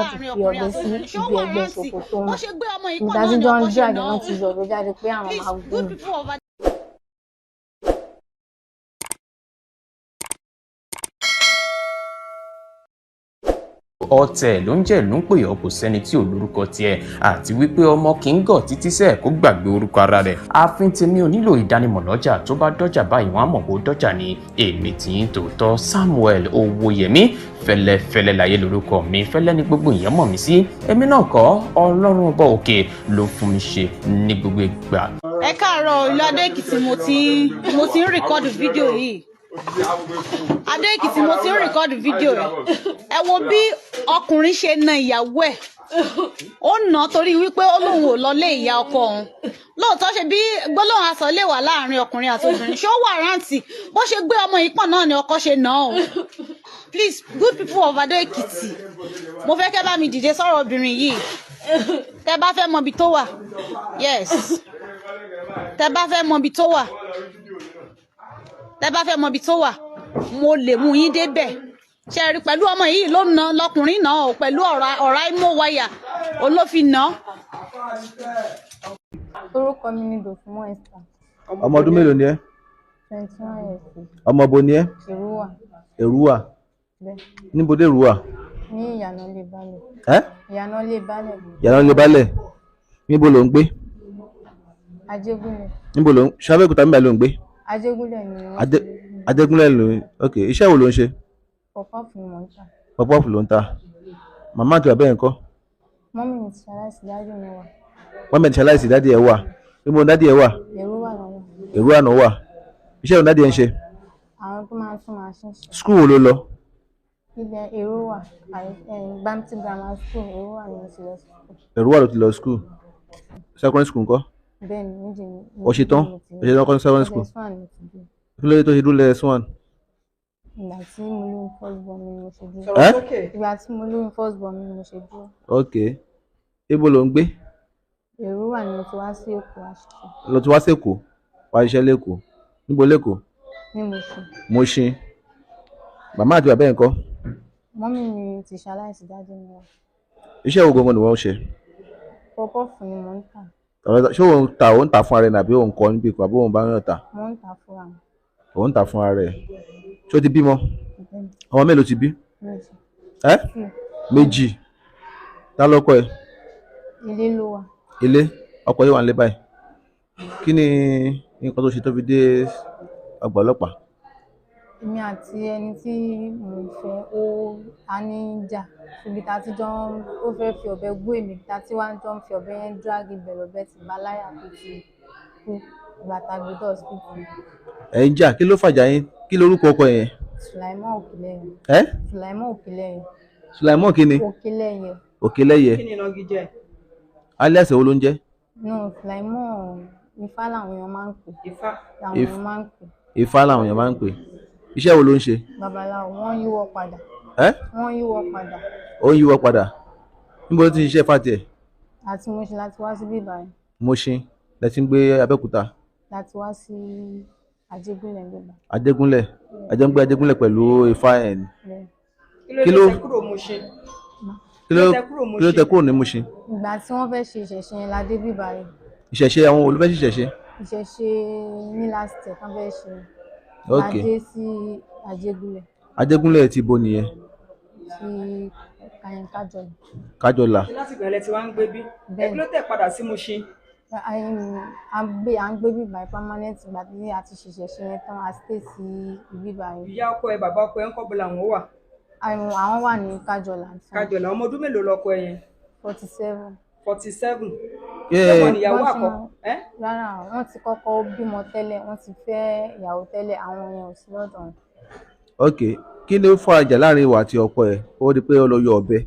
Láti fi ọ̀bẹ sí ibi ẹgbẹ́ ṣòkòtò wọn. Bó ṣe gbé ọmọ yìí Ibi pọ̀ tá a náà ti ni jọ ń ọkọ ṣe drag nà náà ó. ti yọ ọ̀bẹ jáde pé àwọn Please, máa good gún mi. people of Ọ̀tẹ̀ ló ń jẹ́ ló ń pè ọ́, kò sẹ́ni tí ò lórúkọ tiẹ̀, àti wípé ọmọ kì í gọ̀ títí sẹ́ẹ̀ kó gbàgbé orúkọ ara rẹ̀. Ààfin tèmi ò nílò ìdánimọ̀ lọ́jà, tó bá dọ́jà báyìí wọ́n á mọ̀ kó dọ́jà ni. Èmi tí ń tòótọ́ Samuel Owóyẹmí fẹ́lẹ́fẹ́lẹ́ láyé lórúkọ mi, fẹ́lẹ́ ni gbogbo èèyàn mọ̀ mí sí. Èmi náà kọ́, Ọlọ́run ọba òkè ló fún mi ṣe ní gbogbo ìgbà. Ẹ káàárọ̀. Ìlú Adó Èkìtì mo ti ń record fídíò yìí. Adó Èkìtì mo ti ń record fídíò yìí. Ẹ wo bí ọkùnrin ṣe na ìyàwó ẹ̀. Ó nà á torí wípé ó lóun ò lọ lé ìyá ọkọ òun. Lóòótọ́, ṣe bí gbólóhùn asọ̀ lè wà láàrin ọkùnrin àti obìnrin, ṣé ó wà rántí bó ṣe gbé ọmọ yìí pọ̀n náà ni ọkọ ṣe nà á o. Please, good people of Adó Èkìtì, mo fẹ́ kẹ́ bá mi dìde sọ̀rọ̀ obìnrin yìí. Tẹ́ bá fẹ́ mọ ibi tó wà, yes, tẹ́ bá fẹ́ mọ ibi tó wà, tẹ́ bá fẹ́ mọ ibi tó wà, mo lè mú yín débẹ̀. Ṣe rí pẹ̀lú ọmọ yìí ló na lọkùnrin náà o, pẹ̀lú ọ̀rá ọ̀rá imó wáyà olófin náà. Orúkọ mi ni Dòsùnmọ́ Esther. Ọmọ ọdún mélòó ni ẹ́? 21 years. Ọmọ bo ni ẹ́? Èrúwà. Èrúwà? Bẹ́ẹ̀. Níbo dé Èrúwà? Ní ìyànà lè balẹ̀. Ẹ́? Ìyànà lè balẹ̀. Yàrá lè balẹ̀. Níbo ló ń gbé? Ajégúnlẹ̀. Níbo ló ń ṣe? Abẹ́òkúta níbẹ̀ ló ń gbé? Ajégúnlẹ̀ ni wọ́n. Adégúnlẹ̀ ló ń. Ok, iṣẹ́ wo ló ń ṣe? Puff-puff ni mò ń tà. Puff-puff ló ń ta. Màmá àti bàbá ẹ̀ ńkọ́? Mummy mi ti ṣaláìsí, daddy mi wà. Wọ́n mẹ́rin ṣaláìsí, daddy ẹ̀ wà. Níbo ni daddy ẹ̀ wà? Èrúwà lọ́wọ́. Èrúwà náà wà. Iṣẹ́ wo ni daddy ẹ̀ ń ṣe? Àwọn tó máa ń tún machine ṣe. School wo ló lọ? Ibẹ̀ Èrúwà, Bamti Grammar School, Èrúwà ni mo ti lọ sí school. Èrúwà ló ti lọ school. Secondary school ńkọ́? Bẹ́ẹ̀ ni, méjì ni. O ṣe tán? O ṣe tán kọ́ secondary school? SS1 ni mo ti dúró. Kí ló dé tó ṣe dúró lẹ́yìn S1? Ìgbà tí mo lóyún first born mi ni mo ṣe dúró. Ẹ́? Ìgbà tí mo lóyún first born mi ni mo ṣe dúró. Ok, ibo ló ń gbé? Èrúwà ni mo ti wá sí Èkó wá ṣiṣẹ́. Lọ ti wá sÉkòó wá ṣiṣẹ́ lÉkòó. Níbo lÉkòó? Ní Mùṣín. Mùṣín. Màmá àti bàbá ẹ̀ ńkọ́? Mummy mi ti ṣaláìsí, daddy mi wà. Iṣẹ́ wo gangan ni wọ́n ń ṣe? Puff-puff ni mò ń tà. Ṣé òun ta fún ara ẹ̀ nàbí òun kọ́ níbi kan àbí òun bá yàn tà? Mò ń tà fúnra mi. Òun ta fún ara ẹ̀. Ṣé o ti bímọ? Bẹ́ẹ̀ni. Ọmọ mélòó ti bí? Méjì. Ẹ́? Two. Méjì. Ta lọ́kọ ẹ̀? Ilé ló wà. Ilé ọkọ yìí wà nílé báyìí. Kí ni nǹkan tó ṣe tó fi dé ọgbà ọlọ́pàá? Èmi àti ẹni tí mò ń fẹ́ ó a ní jà ibi tá a ti jọ ń, ó fẹ́ fi ọ̀bẹ gún èmi, tá a ti wá jọ ń fi ọ̀bẹ yẹn drag, ibẹ̀ lọ̀bẹ ti bá láyà tó ti kú ìgbà tá a gbé dé hospital. Ẹ̀ ń jà, kí ló fàjà yín? Kí lorúkọ ọkọ yẹn? Sùláìmọ́ Òkèlẹ́yẹ. Ẹ́? Sùláìmọ́ Òkèlẹ́yẹ. Sùláìmọ́ kí ni? Òkèlẹ́yẹ. Òkèlẹ́yẹ. Kí ni ìnagijẹ? Alias wo ló ń jẹ́? No, Sùláìmọ́ Ifá làwọn èèyàn máa ń pè. Ifá. Làwọn èèyàn máa ń pè. Ifá làwọn èèyàn máa ń pè. Iṣẹ́ wo ló ń ṣe? Babaláwo, wọ́n yíwọ́ padà. Ẹ́? Wọ́n yíwọ́ padà. Ó ń yíwọ́ padà. Níbo ló ti ń ṣiṣẹ́ fàtì ẹ̀? Àti Mùṣín láti wá sí bíbáyìí. Mùṣín lẹ ti ń gbé Abẹ́òkúta? Láti wá sí Ajégúnlẹ̀ bíbá. Ajégúnlẹ̀. Ẹjọ́ ń gbé Ajégúnlẹ̀ pẹ̀lú Ifá ẹ̀ ni. Bẹ́ẹ̀. Kí ló dé tẹ kúrò Mùṣín? Kí ló tẹ kúrò ní Mùṣín? Ìgbà tí wọ́n fẹ́ ṣe ìṣẹ̀ṣe yẹn la dé bíbáyìí. Ìṣẹ̀ṣe, àwọn wo ló fẹ́ ṣìṣẹ̀ṣe? Ìṣẹ̀ṣe ní last year tán fẹ́ ṣe. La dé sí Ajégúnlẹ̀. Ajégúnlẹ̀ ti bo nìyẹn? Ti Kájọlà. Kájọlà. Láti ìgbà ilẹ̀ tí wàá ń gbé bí? Ẹ kí ló tẹ̀ padà sí Mùṣín? À ń gbé bíbáyìí permanent. Ìgbà tí a ti ṣìṣẹ̀ṣe yẹn tán, a stay sí bíbáyìí. Ìyá ọkọ ẹ, bàbá ọkọ ẹ ńkọ́, bó làwọn wà? Àwọn wà ní Kájọlà. Kájọlà. Ọmọ ọdún mélòó lọkọ ẹ yẹn? 47. 47. Ṣé ìyàwó àkọ́kọ́? Rárá, wọ́n ti kọ́kọ́ bímọ tẹ́lẹ̀, wọ́n ti fẹ́ ìyàwó tẹ́lẹ̀, àwọn yẹn ò sí lọ́dọ̀ wọn. Ok, kí ni ó fa ìjà láàrin ìwà àti ọkọ ẹ ó di pé ó lọ yọ ọ̀bẹ?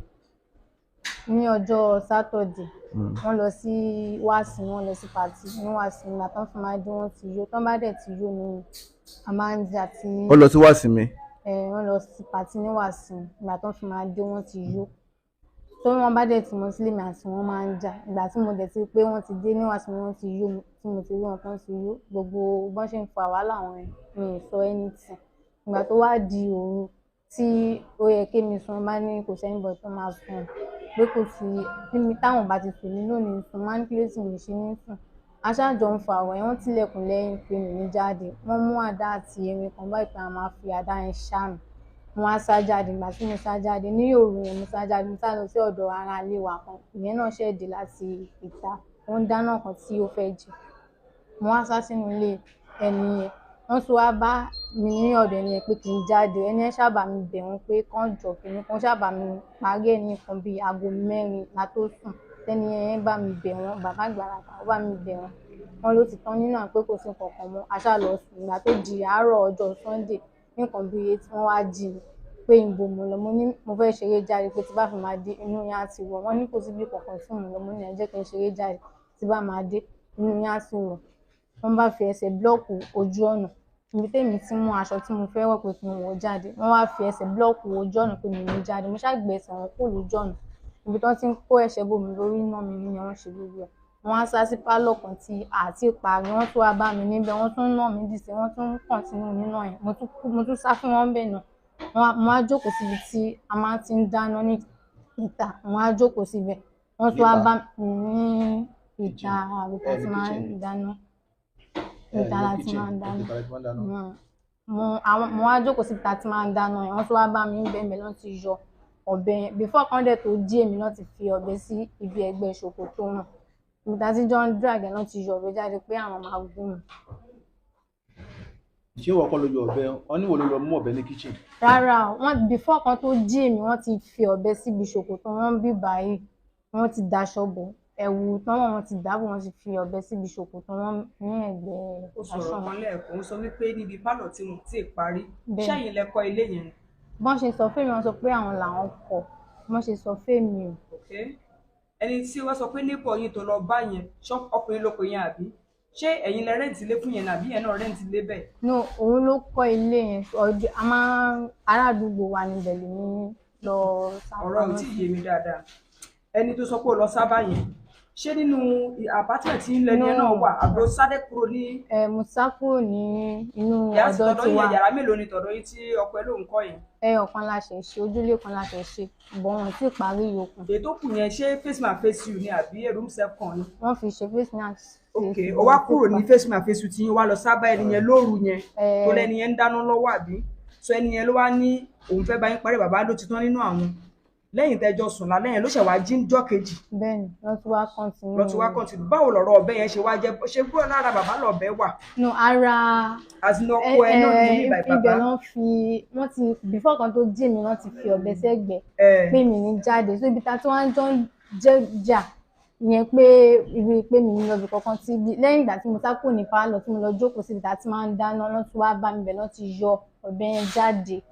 Ní ọjọ́ Sátọ̀dẹ̀, wọ́n lọ sí wáàsí, wọ́n lọ sí party ní wáàsí. Ìgbà tán fi máa dé, wọ́n ti yó. Tán bá dẹ̀ ti yó ni a máa ń jà tí. Ó lọ sí wáàsí mi. Ẹ, wọ́n lọ sí party ní wáàsí. Ìgbà tán fi máa dé, wọ́n ti yó. Tó wọ́n bá dẹ̀ tí mo sílé mi àti wọ́n máa ń jà. Ìgbà tí mo dẹ̀ ti pé wọ́n ti dé ní wáàsí, wọ́n ti yó, tí mo ti rí wọn tán ti yó, gbogbo bọ́n ṣe ń fa wàhálà wọn yẹn, mi ì sọ anything. Ìgbà tó wá di òru tí ó yẹ kémi sùn, bá ní kò sẹ́ni bọ̀ tó máa sùn. Pé kò sí níbi táwọn bá ti sùn mí lónìí sùn, máa ń kílé tí mi ṣe ní sùn. Aṣáájọ ń fa ọ̀rọ̀ yẹn, wọ́n tilẹ̀kùn lẹ́yìn pé mi ní jáde. Wọ́n mú àdá àti erin kan báyìí pé a máa fi àdá yẹn ṣá mi. Mo wá sá jáde. Ìgbà tí mo sá jáde ní òru yẹn, mo sá jáde, mo sá lọ sí ọ̀dọ̀ ará ilé wa kan. Ìyẹn náà ṣẹ̀ dé láti ìta, ó ń dáná kan tí ó fẹ́ jẹ. Mo wá sá sínú ilé ẹni yẹn. Wọ́n tún wá bá mi ní ọ̀dọ̀ ẹni yẹn pé kí n jáde. Ẹni yẹn ṣáà bá mi bẹ̀ wọ́n pé kán jọ̀ọ́, kí ni kán ṣáà bá mi parí ẹ̀ ní nǹkan bíi aago 4 la tó sùn. Tẹ́ni yẹn bá mi bẹ̀ wọ́n, bàbá àgbàlagbà, ó bá mi bẹ̀ wọ́n, wọ́n ló ti tán nínú àwọn pé kò sí nǹkan kan mọ́. A ṣáà lọ sùn. Ìgbà tó di àárọ̀ ọjọ́ Sunday ní nǹkan bíi 8, wọ́n wá jí mi pé ìbò mo lọ. Mo ní mo fẹ́ ṣeré jáde, pé tí bá fi máa dé inú yẹn á ti wọ̀. Wọ́n ní kò síbi kankan tí mo lọ. Mo ní ẹ jẹ́ kí n ṣeré jáde, tí bá máa dé inú yẹn á ti wọ̀. Wọ́n bá fi ẹsẹ̀ búlọ́ọ̀kù ojú ọ̀nà ibi tèmi ti mú aṣọ tí mo fẹ́ wọ̀ pé kí n wọ̀ jáde. Wọ́n wá fi ẹsẹ̀ búlọ́ọ̀kù ojú ọ̀nà pé mi ní jáde. Mo ṣáà gbé ẹsẹ̀ wọn kúrò lójú ọ̀nà ibi tí wọ́n ti ń kó ẹ̀ṣẹ́ bò mí lórí náà mi ní wọ́n ṣe gbogbo ẹ̀. Wọ́n á sá sí pálọ̀ kan tí àti parí. Wọ́n tún wá bá mi níbẹ̀, wọ́n tún nà mí dìse, wọ́n tún kọ̀ntínú nínà yẹn. Mo tún sá fún wọn bẹ́ẹ̀ náà. Mo á jókòó síbi tí a máa ti ń dáná ní ìta. Mo á jókòó síbẹ̀, wọ́n tún wá Níta? bá mi ní ìta àbí tá Ẹ ti ní máa ń kitchen. dáná. Ẹ Ìta ní la ti kitchen, máa ń dáná. ìta la ti máa ń dáná. Mo wá jókòó síbi tá a ti máa ń dáná yẹn. Wọ́n tún wá bá mi níbẹ̀ bẹ́ẹ̀ lọ́n ti yọ ọ̀bẹ yẹn. Before kan dẹ̀ tó jí èmi náà ti fi ọ̀bẹ sí ibi ẹ̀gbẹ́ ṣòkòtò wọn. Ibi tá a ti jọ ń drag ẹ̀ náà ti yọ ọ̀bẹ jáde pé àwọn máa gún mi. Ṣé ìwọ kọ́ ló yọ ọ̀bẹ? Wọ́n ní ìwọ ló lọ mú ọ̀bẹ ní kitchen. Rárá o, wọ́n before kan tó jí èmi, wọ́n ti fi ọ̀bẹ síbi ṣòkòtò wọn bí báyìí. Wọ́n ti daṣọ bò, ẹ̀wù tán wọ̀ wọ́n ti dáàbò, wọ́n ti fi ọ̀bẹ síbi ṣòkòtò wọn ní ẹ̀gbẹ́ Ó aṣọ sọ̀rọ̀ wọn. kan lẹ́ẹ̀kan, ó sọ wípé níbi pálọ̀ tí wọn ò tí ì parí. Bẹ́ẹ̀. Ṣẹ́yìn lẹ kọ́ ilé yẹn ni? Bọ́n ṣe sọ fẹ́mi, wọ́n sọ pé àwọn làwọn kọ̀. Bọ́n ṣe sọ fẹ́mi o. Okay. Ẹni tí wọ́n sọ pé neighbor yín tó lọ bá yẹn, ṣọ́ ọkùnrin ló pè yẹn àbí? Ṣé ẹ̀yin lẹ rent ilé fún yẹn ni àbí yẹn náà rent ilé bẹ́ẹ̀? No, òun ló kọ́ ilé yẹn. Ọdún a máa ń ará àdúgbò wa níbẹ̀ lèmi lọ sá Ọ̀rọ̀ ò pamọ́ tí ì sí. yé mi dáadáa. Ẹni tó sọ pé ó lọ sábà yẹn, ṣé nínú apartment tí ń lẹni yẹn náà No. wà àbí ó sáré kúrò ní Ẹ mo sá kúrò ní inú yàrá tí ọ̀dọ̀ tọ̀dọ̀ yín tiwa. yẹn? Yàrá mélòó ni tọ̀dọ̀ yín tí ọkọ ẹ lóun kọ́ yẹn? Ẹyọ kan la ṣẹ̀ ṣe, ojúlé kan la ṣẹ̀ ṣe, bọ̀ wọ́n ti parí ìyókù. Èyí tó kù yẹn, ṣé face me and face you ni àbí room self con ni? Wọ́n fi ṣe face me and face Ok, you, ó wá wọ́n ti kúrò ní pa. face me and face you tí yín, wá lọ sábà ẹni yẹn lóru yẹn Ẹ tó lẹ́ni yẹn ń dáná lọ́wọ́ àbí? So ẹni yẹn ló wá ní òun fẹ́ bá yín parí, bàbá ló ti tán nínú àwọn. Lẹ́yìn tẹ́jọ́ sùn lálẹ́ yẹn ló ṣẹ̀ wá jí ń jọ́ kejì. Bẹ́ẹ̀ni, lọ́ tún wá continue. Lọ ti wá continue. Báwo lọ̀rọ̀ ọ̀bẹ yẹn ṣe wá jẹ́? Ṣé gbọ́ lára bàbá lọ̀bẹ wà? No, ara Àti ní ọkọ ẹ náà ní ìbà ibẹ̀ bàbá. lọ́n fi wọ́n ti before kan tó jí mi, wọ́n ti fi ọ̀bẹ sẹ́gbẹ̀ẹ́ Ẹ pé mi ní jáde. So ibi ta tí wọ́n jọ ń jẹ́ jà ìyẹn pé ibi pé mi ní lọ́bi kankan tí lẹ́yìn ìgbà tí mo sá kúrò ní pálọ̀ tí mo lọ jókòó síbi tá a ti máa ń dáná, lọ́n tún wá bá mi bẹ̀, lọ́n ti yọ ọ̀bẹ yẹn jáde.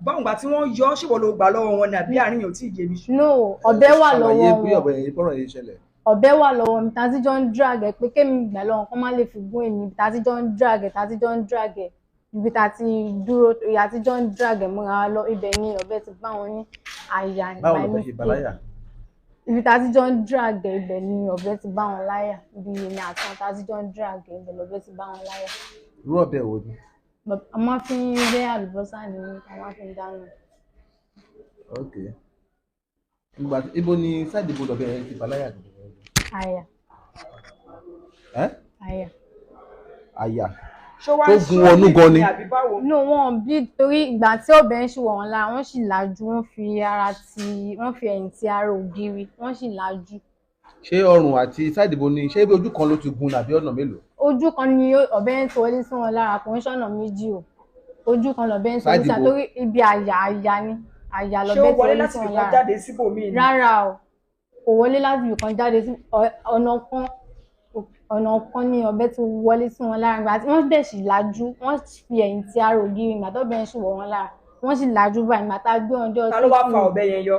Báwọn gbà tí wọ́n yọ ọ́, ṣèwọ́ ló gbà lọ́wọ́ wọn ni àbí àárín yẹn ò tí ì yé mi? No, ọ̀bẹ wà lọ́wọ́ Ṣàlàyé bí wọn. ọ̀bẹ yẹn, bọ́rọ̀ yẹn ṣẹlẹ̀. Ọ̀bẹ wà lọ́wọ́ mi tá a ti jọ ń drag ẹ̀ pé kémi gbà lọ́wọ́ kán má lè fi gún èmi. Tá a ti jọ ń drag ẹ̀, tá a ti jọ ń drag ẹ̀, ibi tá a ti dúró, ìyá ti jọ ń drag ẹ̀ mọ́ra wa lọ, ibẹ̀ ni ọ̀bẹ ti bá wọn ní àyà Báwo by lọ̀bẹ ṣe bá mistake. láyà? Ibi tá a ti jọ ń drag ẹ̀, ibẹ̀ ni ọ̀bẹ ti bá wọn láyà. Ibi èmi àti wọn tá a ti jọ ń drag ẹ̀, ibẹ̀ lọ̀bẹ ti bá wọn láyà. Irú ọ̀bẹ wo ni? But a máa fi ń rẹ́ àlùbọ́sà ní, a máa fi ń dáná. Ok, ìgbà ibo ni sáìdì ibo lọ̀bẹ yẹn ti bá láyà? Àyà. Ẹ Àyà. Àyà. Ṣó wá Tó ń gun ṣó wọnú ní gan ni. àbí báwo? No, wọn bí torí ìgbà tí ọ̀bẹ ń ṣì wọ̀ wọ́n lára, wọ́n sì lajú, wọ́n fi ara ti, wọ́n fi ẹ̀yìn ti ara ògiri, wọ́n sì lajú. Ṣé ọrùn àti sáìdì ibo ni? Ṣé ibi ojú kan ló ti gun àbí ọ̀nà mélòó? Ojú kan ni ọ̀bẹ ń wọlé sí wọn lára, kò ń ṣọ̀nà méjì o. Ojú kan lọ̀bẹ ń wọlé Sáìdì sí wọn ibo? torí ibi àyà, àyà ni, àyà Ṣé lọ̀bẹ ó ti wọlé wọlé láti sí wọn ibìkan lára. jáde síbòmíì ni? Rárá o, kò wọlé láti ibìkan jáde sí ọ̀nà kan. Ọ̀nà kan ni ọ̀bẹ ti wọlé sí wọn lára. Ìgbà tí wọ́n dẹ̀ sì lajú, wọ́n fi ẹ̀yìn ti ara ògiri. Ìgbà tọ́bẹ ń ṣì wọ̀ wọ́n lára, wọ́n sì lajú báyìí. Ìgbà tá a gbé wọn dé Ta ló wá fa hospital, ọ̀bẹ yẹn yọ?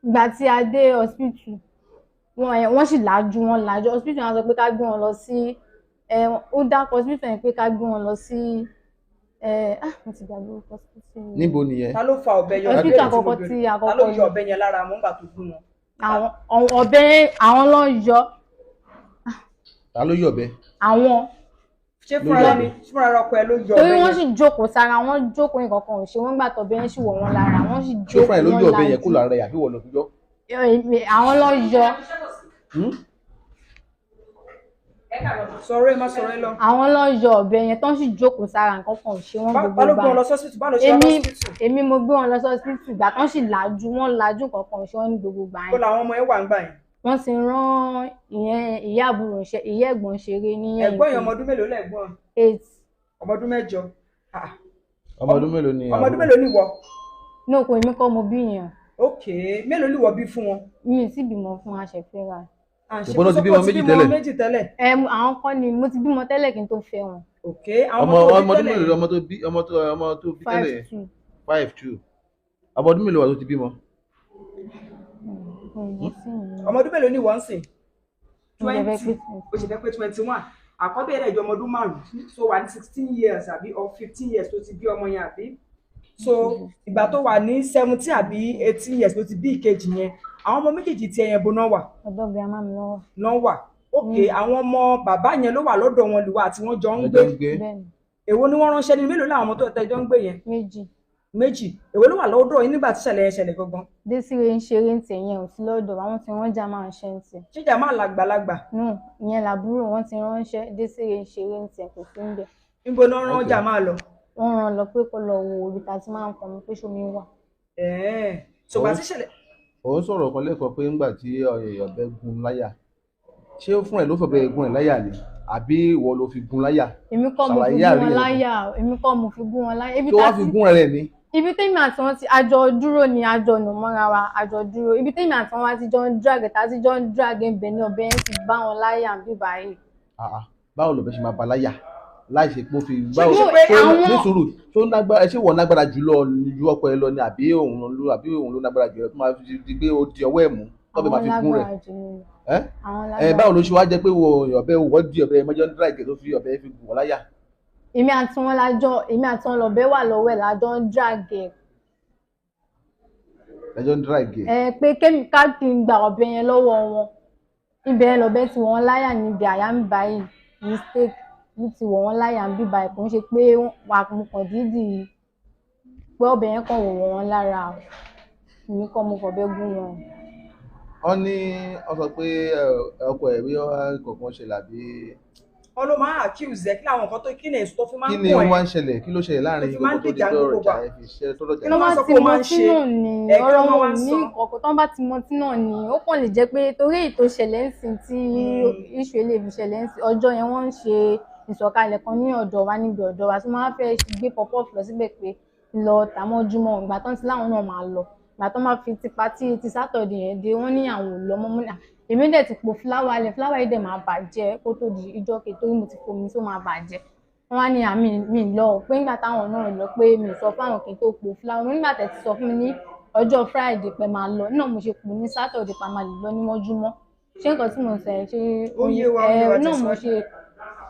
ìgbà tí a dé hospital, wọn ẹ wọ́n sì lajú, wọ́n lajú. Hospital wọn sọ pé ká gbé wọn lọ sí ẹ, ó dákọ hospital yẹn pé ká gbé wọn lọ sí ẹ, ah, mo ti gbàgbé orúkọ hospital yẹn. Níbo nìyẹn? Ta ló fa ọ̀bẹ yọ? Hospital Ìbéèrè tí mo àkọ́kọ́ béèrè. tí Ta ló àkọ́kọ́ yọ ọ̀bẹ yẹn lára mọ́ nígbà tó gún wọn? Àwọn ọ̀bẹ àwọn ló ń yọ. Ta ló yọ ọ̀bẹ? Àwọn. Ṣé Ló fúnra yọ ni fúnra ọkọ ẹ ló yọ Torí ọ̀bẹ wọ́n yẹn? sì jókòó sára, wọ́n jókòó, nǹkan kan ò ṣe wọ́n gbà tọ̀bẹ ń sì wọ̀ wọ́n lára, wọ́n sì Ṣé fúnra jókòó, ẹ̀ ló wọ́n yọ ọ̀bẹ yẹn lajú. kó lára ẹ̀ àbí wọ́n lọ fi yọ? Àwọn lọ yọ Sọ̀rọ̀ ẹ má sọ̀rọ̀ ẹ lọ. Àwọn lọ yọ ọ̀bẹ yẹn tán sì jókòó sára, nǹkan kan ò ṣe wọ́n Bá gbogbo ló gbé gbà. wọn lọ sọ́sìtù? Bá ló ṣe wọn Èmi lọ́sítù? èmi mo gbé wọn lọ sọ́sítù. Ìgbà tán sì làjú, wọ́n làjú, nǹkan kan ò ṣe wọ́n ní gbogbo gbà Kó yẹn. làwọn ọmọ ẹ wà ń gbà yẹn? Wọ́n ti rán ìyẹn ìyá àbúrò ṣe, ìyá ẹ̀gbọ́n ṣeré ní Ẹ̀gbọ́n yẹn, ọmọ ọdún mélòó lẹ̀gbọ́n? 8. Ọmọ ọdún 8. Ah, Ọmọ ọdún mélòó ni? Ọmọ ọdún mélòó ni ìwọ? Ní oko, èmi kọ́ mo bí yẹn. Ok, mélòó ni ìwọ bí fún wọn? Mi ì tí bímọ fún, aṣẹ̀fẹ́ra. À ń ṣe Ṣùgbọ́n ó ti kó bímọ sọ pé ó ti méjì bímọ tẹ́lẹ̀. méjì tẹ́lẹ̀. Ẹ àwọn kọ́ ni mo ti bímọ tẹ́lẹ̀ kí n tó fẹ́ wọn. Ok, àwọn Ọmọ ọmọ tó ọmọ bí ọdún tẹ́lẹ̀. mélòó ọmọ tó bí, ọmọ tó bí 5 tẹ́lẹ̀ yẹn? 2. 5 2. Ọmọ ọdún mélòó wà tó ti bímọ? Ọmọ ọdún mélòó ni ìwọ ń sìn? Mo jẹ́ fẹ́ 20. pé Ó ṣe fẹ́ pé 21. Àkọ́bí ẹ̀ dẹ̀ ọmọ ọdún 5, so wà ní 16 years àbí or 15 years tó ti bí ọmọ yẹn, àbí? So ìgbà tó wà ní 17 àbí 18 years ló ti bí ìkejì yẹn. Àwọn ọmọ méjèèjì tí ẹyẹn bo náà wà? Ọ̀dọ̀ grandma mi lọ́wọ́. Náà wà. Ok, àwọn ọmọ bàbá yẹn ló wà lọ́dọ̀ wọn lùwà àti wọ́n jọ ń Ẹjọ́ gbé? ń gbé. Bẹ́ẹ̀ ni. Èwo ni wọ́n ránṣẹ́ ní? Mélòó làwọn ọmọ tó tẹjọ́ ń gbé yẹn? Méjì. Méjì. Èwo ló wà lọ́dọ̀ yín nígbà tí ìṣẹ̀lẹ̀ yẹn ṣẹlẹ̀ gangan? Désiré ń ṣeré ń tẹ̀, yẹn ò sí lọ́dọ̀, àwọn tí wọ́n já máa ń ṣe ń tẹ̀. Ṣíjà máa làgbàlagbà? Nù, ìyẹn làbúrò wọn ti ránṣẹ́. Désiré ń ṣeré ń tẹ̀, kò sí ń bẹ̀. Níbo náà rán ọjà máa lọ? Wọ́n rán lọ pé kó lọ wo ibi tá a ti máa ń pọnmi pé ṣómi wà. Ẹ̀ẹ́n, ṣùgbọ́n tí ìṣẹ̀lẹ̀ Òun sọ̀rọ̀ kan lẹ́kọ̀ọ́ pé ńgbà tí ọ̀bẹ gún láyà, ṣé ó fún ẹ̀ ló fọ̀bẹ gún ẹ̀ láyà ni àbí ìwọ ló fi gún láyà? Èmi kọ́ mo fi Ṣàlàyé gún àárín wọn yẹn. láyà, èmi kọ́ mo fi gún wọn láyà. Ibi Tó tá wá a fi ti gún rẹ̀ ni? Ibi tèmi àti wọn ti àjọ dúró ni, àjọ nù mọ́ra wa, àjọ dúró. Ibi tèmi àti wọn wá ti jọ ń drag, tá a ti jọ ń drag ń bẹ̀ ní ọbẹ̀ yẹn ti bá wọn láyà bí báyìí. Ah, ah, báwo lọ̀bẹ ṣe máa ba láyà láì ṣe pé ó fi báwo kí ṣe pé ṣé àwọn- ní sùúrù, ṣó lágbára, ṣé wọ́n lágbára jùlọ ju ọkọ ẹ lọ ni àbí òun ló lágbára jùlọ tó máa fi di pé ó di ọwọ́ ẹ̀ mú tọ́bẹ̀ máa Àwọn fi gún rẹ̀? lágbára jù mí lọ. Ẹ́ Àwọn ẹ lágbára. báwo ló ṣe wá jẹ́ pé wo ọ̀bẹ wọ́n di ọ̀bẹ mọ́jọ́ ń dráìgì tó fi ọ̀bẹ fi gùn wọ́n láyà? Èmi àti wọn lájọ, èmi àti wọn lọbẹ wà lọ́wọ́ ẹ̀ lájọ ń drag ẹ̀. Ẹjọ́ ń dráìgì? Ẹ pé kémi ká kí n gba ọ̀bẹ yẹn lọ́wọ́ wọn, ibẹ̀ yẹn lọ̀bẹ tí wọ́n láyà níbi àyà ń báyìí. Mistake ló ti wọ̀ wọ́n láyà ń bí báyìí. Kò ń ṣe pé wà mo kàn dídì pé ọ̀bẹ yẹn kàn wọ̀ wọ́n lára o. Èmi kọ́ mo fọ̀bẹ gún wọn. Wọ́n ní wọ́n sọ pé ọkọ ẹ̀ bí kọ̀ọ̀kan ṣẹlẹ̀ àbí? Wọn ló máa ń accuse ẹ. Kí làwọn nǹkan tó, kí ni èso tó fi máa Kí ń ni kún ó ẹ wá ń ṣẹlẹ̀? Kí ló ṣẹlẹ̀ láàrin tó fi máa ń gbogbo tó di dìjà pé gbogbo ọ̀rọ̀ ìjà gbà? ẹ fi ṣe tọ́lọ̀ Kí jà? ló Tó máa bá ń sọ ti pé ó máa ń mọtí ṣe? náà ni Ẹ kí ọ̀rọ̀ ló wọn máa ò ń ní sọ? kọ̀ọ̀kan. Tó bá ti mọtí náà ni ó kàn lè jẹ́ pé torí èyí tó ṣẹlẹ̀ ń sìn tí iṣu eléyìí fi ṣẹlẹ̀ ń sìn. Ọjọ́ yẹn wọ́n ń ṣe ìsọ̀kalẹ̀ kan ní ọ̀dọ̀ wa, níbi ọ̀dọ̀ wa tí wọ́n á fẹ́ gbé pọpọ́ọ̀fù lọ síbẹ̀ pé lọ tàmọ́júmọ́. Ìgbà tán ti láwọn náà máa lọ, ìgbà tán máa fi tipa tí ti sátọ̀dẹ̀ yẹn dé, wọ́n ní àwọn ò lọ mọ́. Mọ́ ní à, èmi dẹ̀ ti po fúláwà lẹ̀, fúláwà yìí dẹ̀ máa bàjẹ́ kó tó di ìjọ́ kejì torí mo ti fomi tó máa bàjẹ́. Wọ́n wá ní àmì mi lọ ò, pé nígbà táwọn náà lọ pé mi ò sọ fáwọn kí n tó po fúláwà. Mo nígbà tẹ́ ti sọ fún mi ní ọjọ́ Friday pé máa lọ náà, mo ṣe pò ní Saturday pa máa lè lọ ní mọ́júmọ́. Ṣé nǹkan tí mo sọ yẹn ṣé? Ó yé wa, ó yé wa. Ẹ náà mo Tẹ̀síwájú. ṣe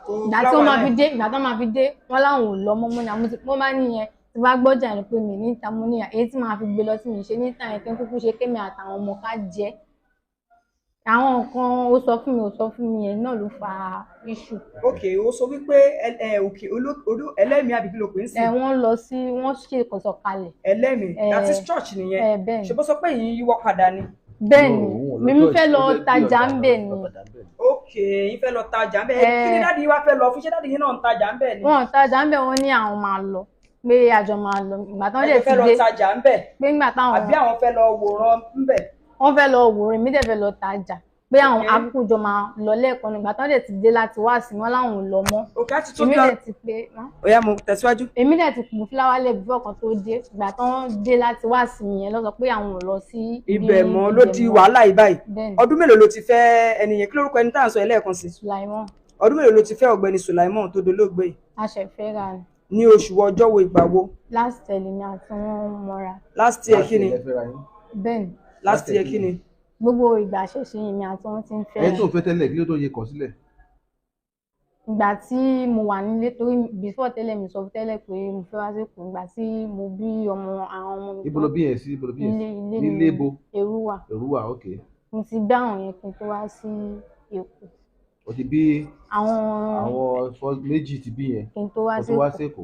Kò ìgbà tí fúláwà wọ́n máa fi lẹ̀. dé, ìgbà tí wọ́n máa fi dé, wọ́n láwọn ò lọ mọ́. Mo ní àmọ́ mo bá níyẹn tí bá gbọ́jà ni pé mi níta, mo níyà èyí tí màá fi gbé lọ tí mi ṣe níta yẹn kí n kúkú ṣe kémi àtàwọn ọmọ ká jẹ àwọn nǹkan. Ó sọ fún mi, ó sọ fún mi yẹn náà ló fa issue. Ok, ó sọ wípé ẹ òkè ẹlẹ́mìí àbí kí ló pè ń Ẹ sìn? wọ́n lọ sí, wọ́n ṣe ìkọ̀sọ̀kalẹ̀. Ẹlẹ́mìí, Ẹ, that is church nìyẹn. Ẹ bẹ́ẹ̀ ni. Ṣe bó sọ pé yìí yíwọ́ padà ni? Bẹ́ẹ̀ ni, mímí fẹ́ lọ tajà ń bẹ̀ ni. Ok, yín fẹ́ lọ tajà ń bẹ̀. Ẹ. Kí ni daddy yín wá fẹ́ lọ fún? Ṣé daddy yín náà ń tajà ń bẹ̀ ni? Wọn ò tajà ń bẹ̀, wọ́n ní àwọn máa lọ, pé àjọ máa lọ. Ìgbà tán Ẹ dẹ̀ ti fẹ́ lọ dé tajà ń bẹ̀ pé nígbà táwọn àbí àwọn fẹ́ lọ wòran ń bẹ̀? Wọ́n fẹ́ lọ wòran, èmi dẹ̀ fẹ́ lọ tajà, pé àwọn Ok. akókò jọ máa lọ lẹ́ẹ̀kan. Nígbà tán dẹ̀ ti dé láti wá sí wọn láwọn ò lọ mọ́. Ok, á ti tó Èmi bí dẹ̀ ti pé ó yá, mo tẹ̀síwájú. Èmi dẹ̀ ti pò fúláwà lẹ̀ bí ọkàn tó dé. Ìgbà tán dé láti wá sí mi yẹn lọ sọ pé àwọn ò lọ sí Ibẹ̀ mọ́ ló ibẹ̀ di mọ́. wàhálà yìí báyìí. Bẹ́ẹ̀ ni. Ọdún mélòó ló ti fẹ́ ẹni yẹn? Kí lórúkọ ẹni tá à ń sọ yẹn lẹ́ẹ̀kan sí? Sulaimon. Ọdún mélòó ló ti fẹ́ ọ̀gbẹ́ni Sulaimon tó dolóògbé yìí? Aṣẹ̀fẹ́ra ni. Ní oṣù wo, ọjọ́ wo, ìgbà wo? Last year lèmi àti wọn mọ́ra. Last year kí ni? Bẹ́ẹ̀ ni. Last year kí ni? Gbogbo ìgbà ṣẹ̀ṣẹ̀ èmi àti wọn ti ń Ẹni fẹ́ra. tó ń fẹ́ tẹ́lẹ̀, kí ló tó yẹ kọ̀ sílẹ̀? Ìgbà tí mo wà nílé, torí before tẹ́lẹ̀ mi sọ tẹ́lẹ̀ pé mo fẹ́ wá sí Èkó. Ìgbà tí mo bí ọmọ, àwọn ọmọ mi Ibo ló bí yẹn sí? Ibo ló bí yẹn Ilé sí? ilé Nílé ni. bo? Èrúwà. Èrúwà, ok. Mo ti gbé àwọn yẹn kí n tó wá sí Èkó. O ti bí Àwọn àwọn méjì ti bí yẹn kí n tó wá kó sí tó wá Èkó. sí Èkó.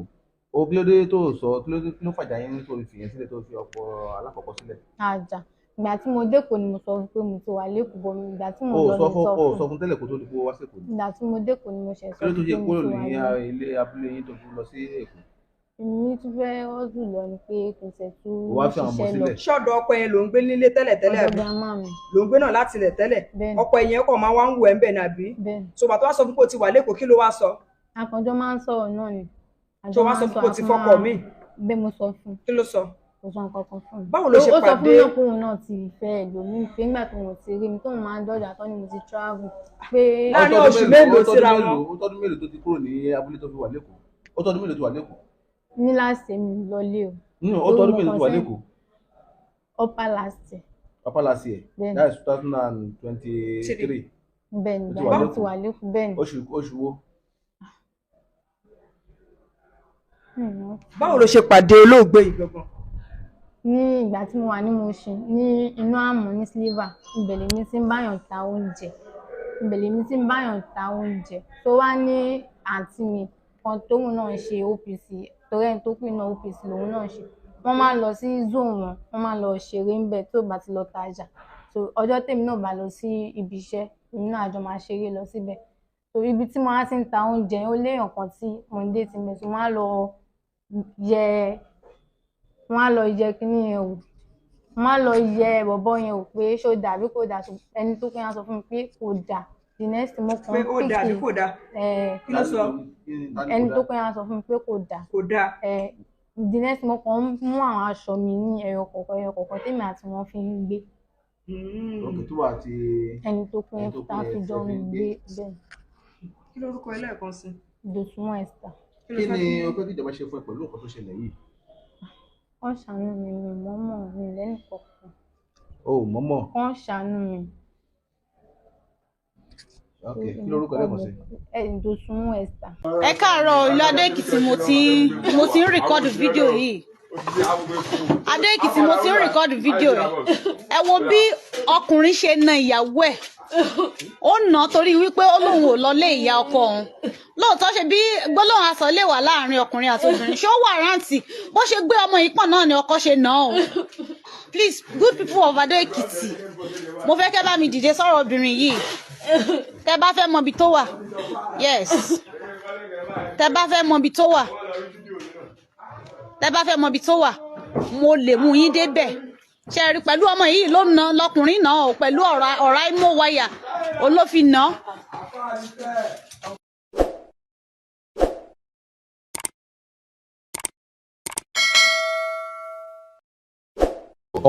O kí ló dé tó sọ, kí ló dé, kí ló fàjà yín tó fi yẹn sílẹ̀, tó fi ọkọ alákọ̀ọ́kọ́ sílẹ̀? Àjà Ìgbà tí mo dÉkòó ni mo sọ fún pé mo ti wà l'Ékòó, bọ̀ ìgbà tí mo O lọ ò sọ mi fún sọ o ò fún. sọ fún tẹ́lẹ̀ kó tó di pé ó wá sÉkòó ni? Ìgbà tí mo dÉkòó ni mo ṣẹ̀ Kí sọ ló tó fún ṣe pé mo kúrò ti wà ní l'Ékòó. ilé abúlé yín tó fi lọ sí Èkó? Èmi tún fẹ́ hustle lọ ni pé kò tẹ̀ tún Ó wá fi àwọn ọmọ ṣiṣẹ́ lọ. sílẹ̀. Ṣọ́dọ̀ ọkọ yẹn ló ń gbé nílé tẹ́lẹ̀ tẹ́lẹ̀ Ọ̀dọ̀ àbí? grandma mi. Ló ń gbé náà láti ilẹ̀ tẹ́lẹ̀? Bẹ́ẹ̀ni. Ọkọ yẹn kọ̀ máa wá ń wù ẹ́ ń bẹ̀ ní àbí? Bẹ́ẹ̀ni. So bàtọ́ wá sọ fún pé o ti wà l'Ékòó, kí ló wá sọ? Akànjọ máa ń sọ̀rọ̀ náà ni. Àjọ Tó wá máa sọ ń fún sọ pé o ti a tún fọ́kọ máa míì? Bẹ́ẹ̀, mo sọ fún un. Kí ló sọ? Kò sọ nǹkan kan fún mi. Báwo ló ṣe Ó sọ fún pàdé? mi náà pé òun náà ti fẹ́ ẹlòmíì, pé nígbà tó òun ti rí mi tóun máa ń dọ́jà tán ni mo ti travel pé. Láàárín Ó tọ́dún oṣù mélòó mélòó ó tọ́dún síra mélòó wọn? Ó tọ́dún mélòó tó ti kúrò ní abúlé tó fi wà l'Ékòó? Ó tọ́dún mélòó tó wà l'Ékòó? Ní last year mi lọlé o. Nínú ó Torí tọ́dún mo mélòó tó wà kàn sẹ́yìn. l'Ékòó? Upper last year. Papa last year. Bẹ́ẹ̀ni. That is 2023. Bẹ́ẹ̀ni, Ó ti ìgbà wà yẹn mo ti l'Ékòó. wà l'Ékòó, bẹ́ẹ̀ni. Oṣù wo? Hmm. Báwo ló ṣe pàdé olóògbé yìí gangan? Ní ìgbà tí mo wà ní Mushin, ní inú àmọ́ ní Silver, ibẹ̀ lèmi ti ń báyàn ta oúnjẹ. Ibẹ̀ lèmi ti ń báyàn ta oúnjẹ. Tó wá ní àǹtí mi kan tóun náà ń ṣe OPC, torí ẹni tó kù náà OPC lòun náà ń ṣe. Wọ́n máa ń lọ sí zone wọn, wọ́n máa ń lọ ṣeré ńbẹ̀ tó bá ti lọ tajà. So ọjọ́ tèmi náà bá lọ sí ibi iṣẹ́, èmi náà àjọ máa ṣeré lọ síbẹ̀. So ibi tí mo wá ti ń ta oúnjẹ, ó léèyàn kan tí mo ń dé ti mẹ̀, so wọ́n á lọ yẹ kíní yẹn wò, wọ́n á lọ yẹ bọ̀bọ́ yẹn wò pé ṣó dà àbí kò dà. So ẹni tó pín á sọ fún mi pé kò dà. The next thing, mo kàn Pé ń ó dáa àbí pìkì kò dáa? Kí ló sọ? ẹni tó pín á sọ fún mi pé kò dà. Kò dáa. The next thing, mo kàn ń mú àwọn aṣọ mi ní ẹyọ kọ̀ọ̀kan ẹyọ kọ̀ọ̀kan tèmi àti wọn fi ń gbé. Ok, tó wà àti Ẹni tó pín ẹni tó tá pín fi ẹ jọ ń fi ń gbé gbé. bẹ́ẹ̀. Kí lórúkọ ẹ lẹ́ẹ̀kan sí? Dòsùnmọ́ Esther. Kí ló Kí fẹ́ ni kí o fẹ́ kí ìjọba ṣe fún ẹ pẹ̀lú nǹkan tó ṣẹlẹ̀ yìí? Wọ́n ṣàánú mi, mi mọ́mọ́ mi lẹ́nu kọ̀ọ̀kan. O ò mọ̀mọ́. Wọ́n ṣàánú mi. Ok, kí lórúkọ ẹ lẹ́ẹ̀kan sí? Ẹ Dòsùnmọ́ Esther. Ẹ káàárọ̀, ìlú Adó Èkìtì mo ti ń record fídíò yìí. Adó Èkìtì mo ti ń record fídíò yìí. Ẹ wo bí ọkùnrin ṣe na ìyàwó ẹ̀. Ó nà á torí wípé ó lóun ò lọlé ìyá ọkọ òun. Lóòótọ́, ṣe bí gbólóhùn asọ̀ lè wà láàrin ọkùnrin àti obìnrin, ṣé ó wà rántí bó ṣe gbé ọmọ yìí pọ̀n náà ni ọkọ ṣe nà án o. Please, good people of Adó Èkìtì, mo fẹ́ kẹ́ bá mi dìde sọ̀rọ̀ obìnrin yìí. Tẹ́ bá fẹ́ mọ ibi tó wà, yes, tẹ́ bá fẹ́ mọ ibi tó wà, tẹ́ bá fẹ́ mọ ibi tó wà, mo lè mú yín débẹ̀. Ṣe rí pẹ̀lú ọmọ yìí ló na lọkùnrin náà o, pẹ̀lú ọ̀rá ọ̀rá imó wáyà olófin náà.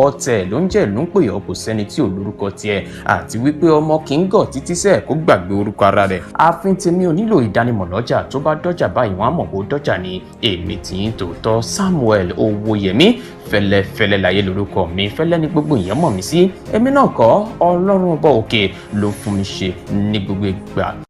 Ọ̀tẹ̀ ló ń jẹ́, ló ń pè ọ́, kò sẹ́ni tí ò lórúkọ tiẹ̀, àti wípé ọmọ kì í gọ̀ títí sẹ́ẹ̀ kó gbàgbé orúkọ ara rẹ̀. Ààfin tèmi ò nílò ìdánimọ̀ lọ́jà, tó bá dọ́jà báyìí wọ́n á mọ̀ bó dọ́jà ni. Èmi tí ń tòótọ́ Samuel Owóyẹmí fẹlẹ́fẹlẹ́ láyé lórúkọ mi, fẹ́lẹ́ ní gbogbo èèyàn mọ̀ mí sí. Èmi náà kọ́, Ọlọ́run ọba òkè ló fún mi ṣe ní gbogbo ìgbà.